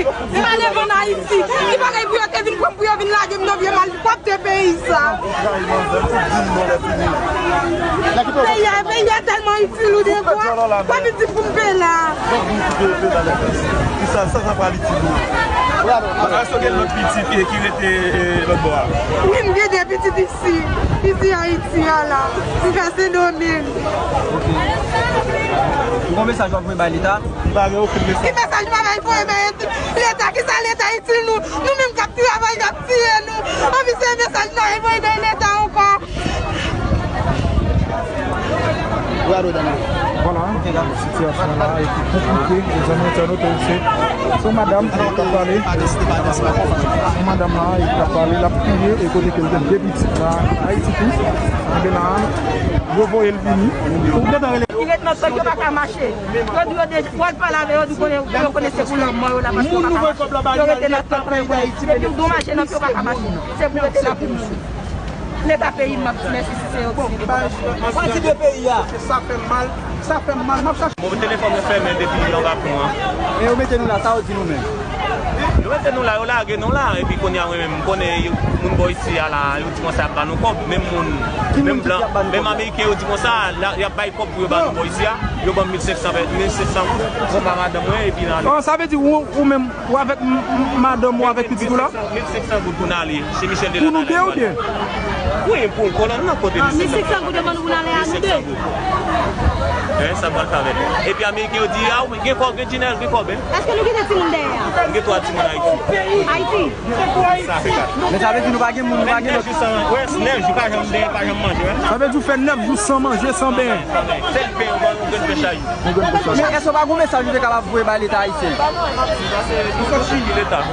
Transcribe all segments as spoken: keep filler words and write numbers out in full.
M pa leve ann Ayiti. Li pa gen pou yo te vin pran m, pou yo vin lage m nan vye malpwòpte peyi sa. Peyi a, peyi a tèlman itil ou defwa. W ap vin di pou m pe la. Sa, sa, sa pral itil ou. Èske w gen lòt pitit ki, ki rete, eh, lòt bò a? Wi, m gen de pitit isi, isi Ayiti a la. M fè Sendomeng. Ou gen mesaj w ap voye bay Leta? Li pa gen okenn mesaj. Ki mesaj m ap voye bay Leta? Kisa Leta itil nou? Nou menm k ap travay, y ap tiye nou. Anpi se mesaj nou ap voye bay Leta ankò. Vwala, sitiyasyon la e ki konplike, mezanmi entènot, se, se yon madanm ki ap pale. Yon madanm la e ki ap pale, l ap kriye e kote ke l gen de pitit la Ayiti tou. Enben la, yo voye l vini. Li ret nan tank, yo pa ka mache. Yo di yo defwa l pale avè yo, di konnen, yo konnen se pou lanmò yo la, paske yo pa ka mache. Yo rete nan tank, yo konnen. Depi w gen yon mache nan pye, yo pa ka mache. Se pou rete la pou mouri. Leta peyi m, m ap di mèsi si se yo ki se. Bon, pa di de peyi a. Sa fè m mal, sa fè m mal, m ap chache. Bon, telefòn mwen fèmen depi anba pon an. E yo mete nou la, sa yo di nou menm? Yo mete nou la, yo lage nou la, epi kounye a mwen menm, m konnen yo, moun bò isi a la, yo di konsa y ap ba nou kòb, menm moun, menm blan, menm ameriken, yo di konsa, la, y ap bay kòb pou yo ba nou bò isi a, yo ban m mil senk san, mil senk san goud, pou m ba madanm mwen, epi nan. Bon, sa vle di ou, ou menm, ou avèk m-, m-, madanm ou avèk pitit ou la? Mil senk san goud pou n ale, se Michel de la. Pou nou de oubyen? Wi, pou kolòn nan, kote mil senk san goud. Mil senk san goud yo ban nou pou n ale a nou de. Eh, sa pral fè avèk. Epi ameriken yo di, a, gen kòb, gen Jinèl, gen kòb, en. Èske nou kite timoun dèyè a? M gen twa timoun Ayiti. Ayiti? Men sa vle di nou pa gen moun, nou pa gen lòt. Nèf jou san, wè, nèf jou pa janm benyen, pa janm manje, wè. Sa vle di w fè nèf jou san manje, san benyen. Sèl pen, yon grenn pen chay. Men èske w pa gen mesaj ou te kapab voye bay Leta ayisyen? Nou sot chini Leta.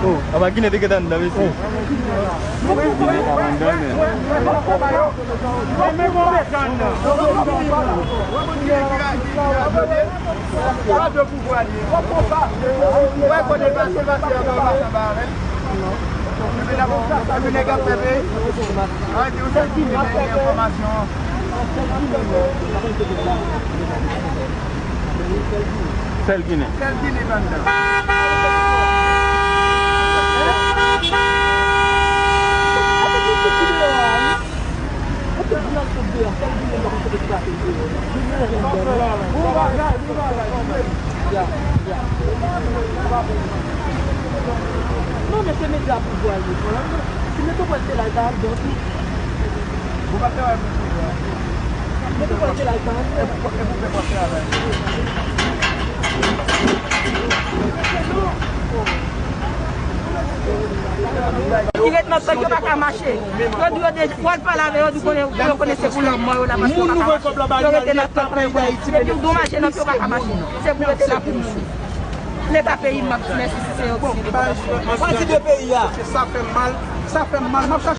Oh, apa Ginen te gentan anndan, mesye? Ginen t ap anndan, men. Wè kote l pase, l pase anba, pase anba avè l. Epi n ap, epi nèg ap fè peyi. Ann di w sa ki gen enfòmasyon. Sèl Ginen. Sèl Ginen anndan. Non, men se medya pouvwa yo. Si Metropole te la, li ta ap bon tou. Ou pa travay pou pouvwa. Metropole te la, li ta ap bon. E pou, e pou pèp ap travay. Ki ret nan tank, yo pa ka mache. Yo di yo de, w al pale avè yo, di konnen, yo konnen se pou lanmò yo la, paske yo pa ka mache. Yo rete nan tank, yo konnen. Depi w gen yon mache nan pye, yo pa ka mache. Se pou rete la pou mouri. Leta peyi m, m ap di mèsi si se yo ki se. Bon, pa di de peyi a. Sa fè m mal, sa fè m mal. M ap chache